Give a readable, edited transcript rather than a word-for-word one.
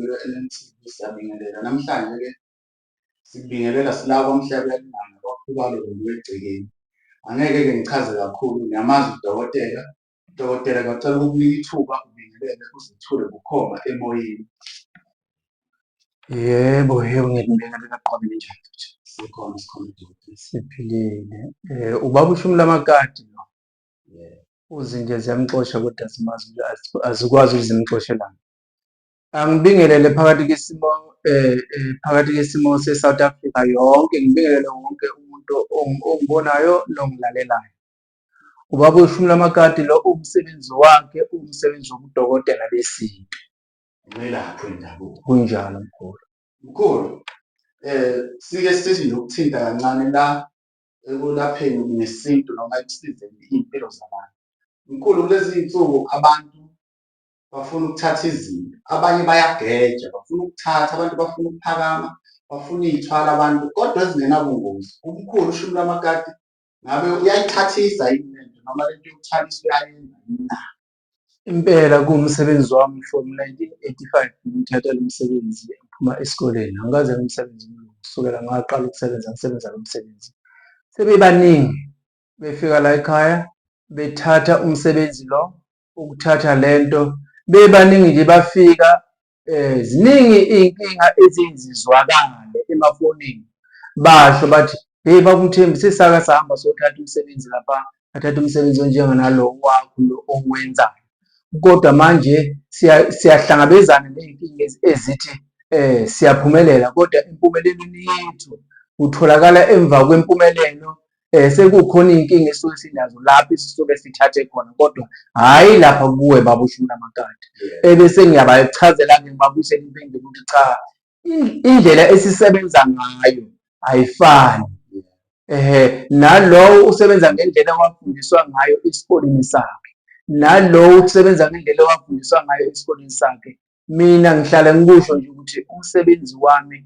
Impilo LMTV, siyabingelela. Namhlanje-ke sikubingelela sila kwaMhlabuyalingana kwaKhubalo egcekeni. Angeke-ke ngichaze kakhulu, ngiyamazi udokotela. Dokotela, ngiyacela ukukunika ithuba ubingelele uzithule bukhoma emoyeni. Yebo, yebo, ngiyakubingelela qobe ninjani futhi? Sikhona, sikhona dokotela. Siphilile. Ubaba uShumi Lamakati lo. Uzinja ziyamxosha kodwa azimazi azikwazi ukuthi zimxoshelani. Angibingelele phakathi kwesimo phakathi kwesimo se-South Africa yonke, ngibingelele wonke umuntu ongibonayo nongilalelayo. Ubaba uShumi Lamakati lo umsebenzi wakhe uwumsebenzi wobudokotela besintu. Umelaphi wendabuko. Kunjalo mkhulu. Mkhulu, sike sithi nje ukuthinta kancane la ekulapheni ngesintu noma ekusizeni iy'mpilo zabantu. Mkhulu, kulezi iy'nsuku abantu bafuna ukuthatha izinto, abanye bayageja, bafuna ukuthatha, abantu bafuna ukuphakama, bafuna iy'thwalo abantu kodwa ezingenabungozi. Umkhulu uShumi Lamakati ngabe uyayithathisa yini lento noma lento yokuthwalisa uyayenza yini na? Impela kuwumsebenzi wami from 1985 ngithatha lo msebenzi ngiphuma esikoleni. Angikaze ngimsebenze umlungu kusukela ngaqala ukusebenza ngisebenza lo msebenzi. Sebebaningi befika la ekhaya bethatha umsebenzi lo ukuthatha lento bebaningi nje bafika ziningi iy'nkinga ezizwakale emafonini basho bathi hey baba uMthembu sesake sahamba sothatha umsebenzi lapha athatha umsebenzi onjenganalo wakho lo owenzayo kodwa manje siyahlangabezana ney'nkinga ezithi siyaphumelela kodwa empumelelweni yethu kutholakala emva kwempumelelo sekukhona iy'nkinga esisuke sinazo lapho esisuke sithathe khona kodwa hhayi lapha kuwe baba uShumi Lamakati. Ebese ngiyabachazela-ke ngibabuyisela impendulo ukuthi cha, indlela esisebenza ngayo ayifani. Ehhe, nalowo usebenza ngendlela owafundiswa ngayo esikoleni sakhe, nalowo usebenza ngendlela owafundiswa ngayo esikoleni sakhe. Mina ngihlale ngikusho nje ukuthi umsebenzi wami